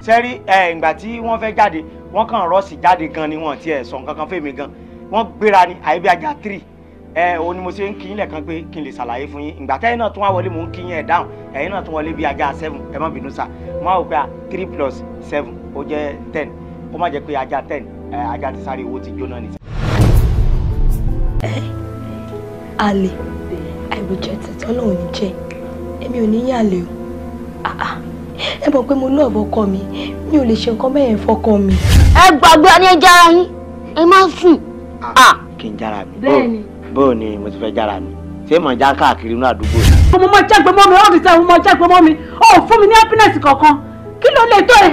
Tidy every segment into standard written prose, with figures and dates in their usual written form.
Sẹ́rí ẹ̀, ìgbà tí wọ́n fẹ́ jáde, wọ́n kàn rush jáde gan ni, wọ́n tiẹ̀ sọ nǹkan kan fẹ́mi gan. Wọ́n gbéra ni àyè bí ajá three. Ẹ òun ni mo ṣe ń kí yín lẹ́ẹ̀kan pé kí n lè ṣàlàyé fún yín. Ìgbà tẹ́yìn náà tún wá wọlé, mò ń kí yín, ẹ̀ dáhùn. Ẹ̀yin náà tún wọlé bí ajá 7. Ẹ má bínú sá. Mo á wò pé 3 plus 7, ó jẹ́ 10. Kó má jẹ́ pé ajá 10 ẹ, ajá ti sáré, owó ti jóná ni. Àlè, I reject it. Ọlọ́run ní jẹ́ èmi ò ní yàlè o. Ah, ah. Ẹ mọ̀ pé mo love ọkọ mi, mi ò lè ṣe nǹkan bẹ́ẹ̀ fọkọ mi. Ẹ gbàgbé ẹni, ẹ jára yín, ẹ má sùn. Kí n jára mi? Bẹ́ẹ̀ni. Bó o ni mo ti fẹ́ jára mi? Ṣé mo já káàkiri inú àdúgbò ni? Mo máa jágbe mọ́ mi all the time, mo máa jágbe mọ́ mi. Ó ò fún mi ní happiness kankan. Kí ló lè tó ẹ?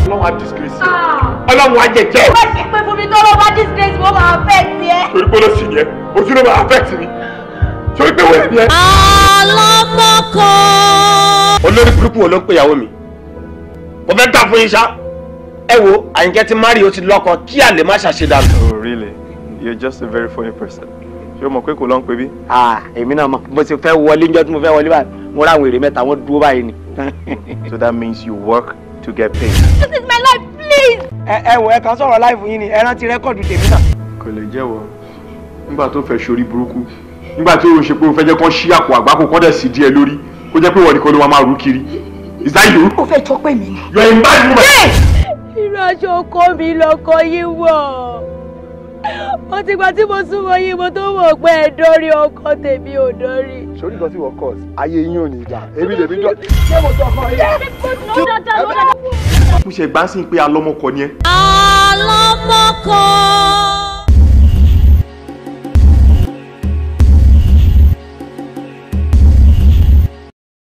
Ọlọ́run á disgrace ẹ, Ọlọ́run á jẹjẹ. Wọ́n ti pè fún mi tó ló bá disgrace, mo máa fẹ́ tiẹ̀. Torí pé ló sì yẹ ojú ló máa affect mi, torí pé wọ́n yẹ. Alọ́mọkọ. Olórí burúkú wo ló ń pè ìyàwó mi? Mo fẹ́ dà fún yín ṣá. Ẹ wo, Àyìnkẹ́ ti marry, ó ti lọ́kọ, kí àlè má ṣàṣedànù. Oh, really? You're just a very funny person. Ṣé o mọ̀ pé kò ló ń pè bí? Ah, èmi náà mọ̀. Bó ṣe fẹ́ wọlé níjọ́ tí mo fẹ́ wọlé báyìí, mo ráwọn èrè mẹ́ta, wọ́n dúró báyìí ni. So that means you work to get paid. This is my life, please. Ẹ wò, ẹ kàn sọ̀rọ̀ life yín ni. Ẹ rántí record tèmi náà. Kò lè jẹ́wọ́. Nígbà tó fẹ́ ṣorí burúkú, nígbà tí o ṣe pé o fẹ́ jẹ́ kán ṣí àpò àgbákò kọ́ dẹ̀ sí díẹ̀ lórí, kó jẹ́ pé wọ́n nìkan ló máa máa rú kiri. Is that you? Ó fẹ́ jọ pé mi ni. You are a mad woman. Irú aṣọ ọkọ mi lọkọ yín wọ̀. Ó ti gbà tí mo súnmọ́ yín, mo tó mọ̀ pé ẹ dórí ọkọ tèmi ò dórí. Sórí nǹkan tí wọ́n cause, ayé yín ò ní dà, èmi lèmi dọ́. Ṣé mo sọ fún ọ yẹn? Mo ṣe gbá sí pé alọ́mọkọ ni ẹ. Alọ́mọkọ.